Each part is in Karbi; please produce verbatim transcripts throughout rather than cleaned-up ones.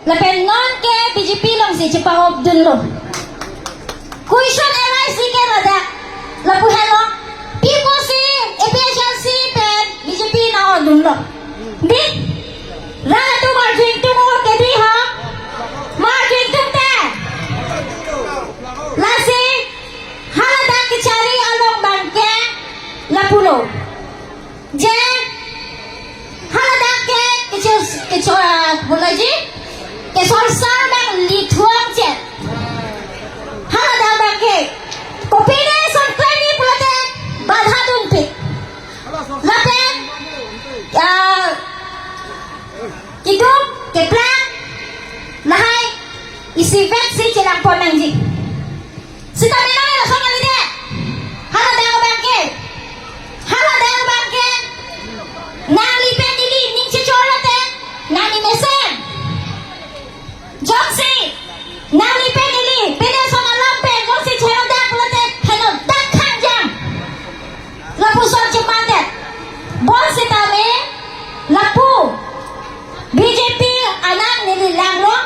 Lapen non ke B J P alongsi chepa-op dunlo. Question arise ke ladak. Lapu henlo. Pi apotsi A P H L C pen B J P nang-o dunlo? Dei. Rat atum arju ingtung ke dei ha? Ma arju ingtungte. Lasi haladak kechari along abangke lapulo. Je, haladak ke kecho, kecho, ah, bolaji, kesorsar nangli thuang chet. Haladak abangke kopine son kleni pulote badha dunpik. Lapen, ah, keduk, keplang, lahai, isivek si chelangpon nangji. Sitame nangli lason kalidet. Haladak abangke. Haladak abangke. Nangli pen neli ning chechor lote, nangli mesen. Jongsi nangli pen neli, pine son alam pen, jongsi chehenodak lote, henodak khangjang. Lapuson chemandet. Bonsitame lapu B J P anang neli langlo,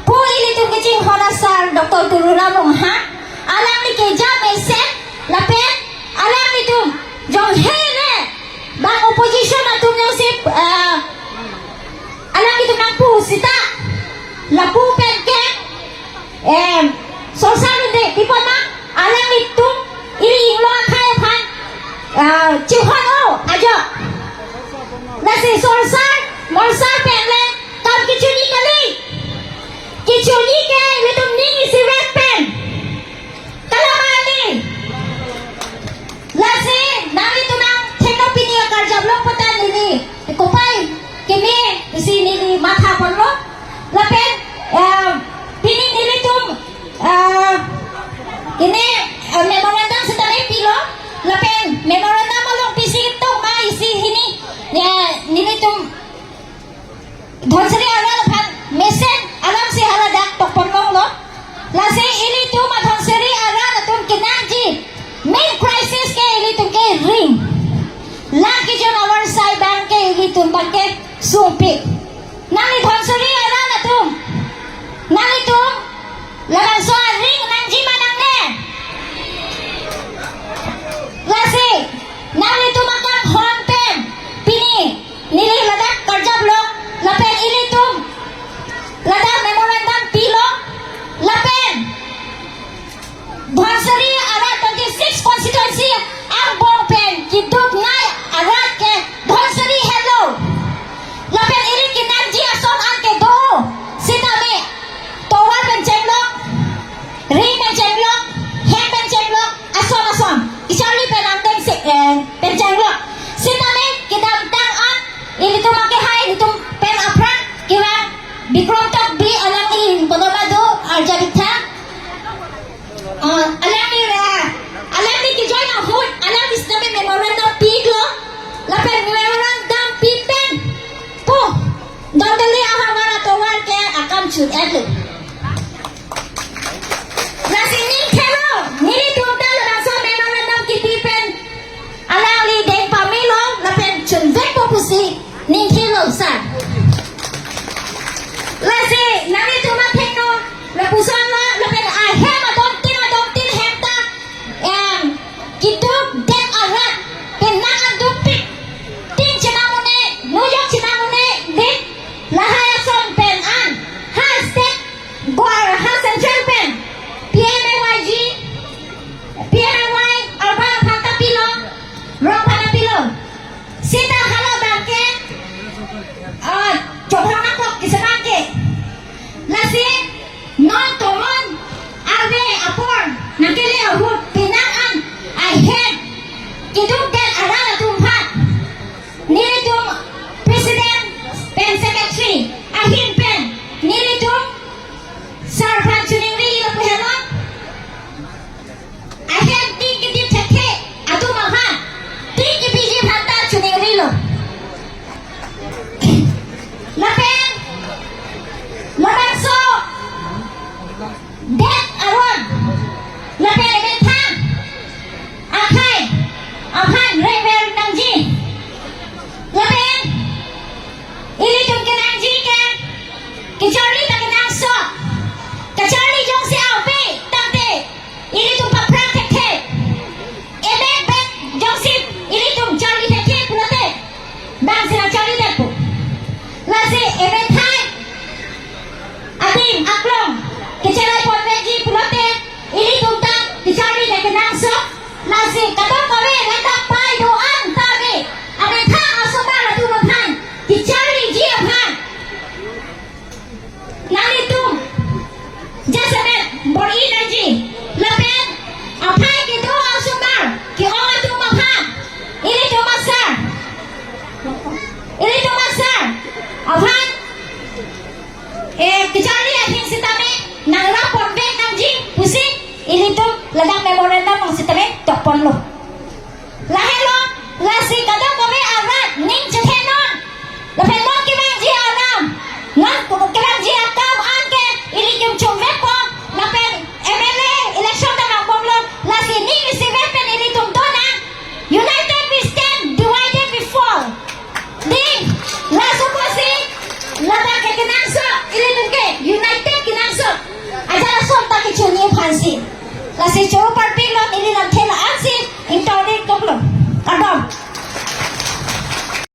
pu ilitum kachinghon asar Doctor Tuliram Ronghang, alangli keja mesen, lapen alanglitum jong hele bang opposition atum jongsi, ah, alanglitum nangpu seta, lapu pen ke, em, sorsar dunde, pi apot ma, alanglitum ili inglong akhei aphan, ah, chihon-o ajok. Lasi sorsar, morsar pen le kam kechini kali. Kechini ke ilitum ning isivek pen. Kalang ma kali. Lasi nanglitum nangthengno pini akarjap long patan neli kopai keme isi neli matha ponlo. Lapen, eh, pini nelitum, eh, ini, eh, memorandum sitame pilo. Lapen memorandum along pisi tok ma isi hini, ya, nelitum Dhansiri arat aphan mesen alamsi haladak tokpon longlo. Lasi ilitum a Dhansiri arat atum kenangji main crisis ke ilitum ke ring. Lake jon avarsai abangke ilitum abangke sungpik. Nangli Dhansiri arat atum, nanglitum labangso aring nangji ma nangne? Lasi nanglitum akanghon pen pini neli ladak karjap long, lapen ilitum ladak memorandum pilo, lapen Dhansiri arat twenty six constituency angbong pen keduk nai arat ke Dhansiri helo. Lapen ili kenangji ason an kedo, sitame tovar pen chenglok, ri pen chenglok, hem pen chenglok, ason ason kecharli pen angdeng si, eh, pen chenglok. Sitame kedamtang an ilitum akehai, ilitum pen aphrang kevang Bikram Tokbi, alangli kodoma do, arjabitha. Ah, alangli ra, alangli kejoin ahut, alangli sitame memorandum pilo, lapen memorandum pi pen pu Dondali ahavar atovar ke akam chun-etlo. Lasi ning thelo, nelitum ta labangso memorandum kipi pen alangli deng pamelo, lapen chunvekpo pusi ning thelo sa. Lasi nanglitum athengno lapuson lo, lapen ahem adontin adontin hem ta, em, keduk det arat pen nang aduk pik. Tin chenam un-e, nujok chenam un-e, dik, lahai ason pen an, ha step Nanglitum jasemet bor-i nangji. Lapen aphai kedo asomar ke-ong atum aphan ilitum asar, ilitum asar aphan, eh, kacharli ahin sitame nangrap ponvek nangji pusi ilitum ladak memorandum along sitame tokponlo. Lahelo, lasi kadokave arat ning chethenon. Lapen non kevangji alam, non kevangji akam anke ilitum chumvekpo. Lapen M L A election ta nangbomlo. Lasi ning isivet pen ilitum donang. United we stand, divided we fall. Dei, laso apotsi ladak ke kenangsot, ilitum ke united kenangsot. Ajat ason ta kechini aphansi. Lasi choro parpiklo, ili lamthe la-ansi ingtongding toklo. Kardom.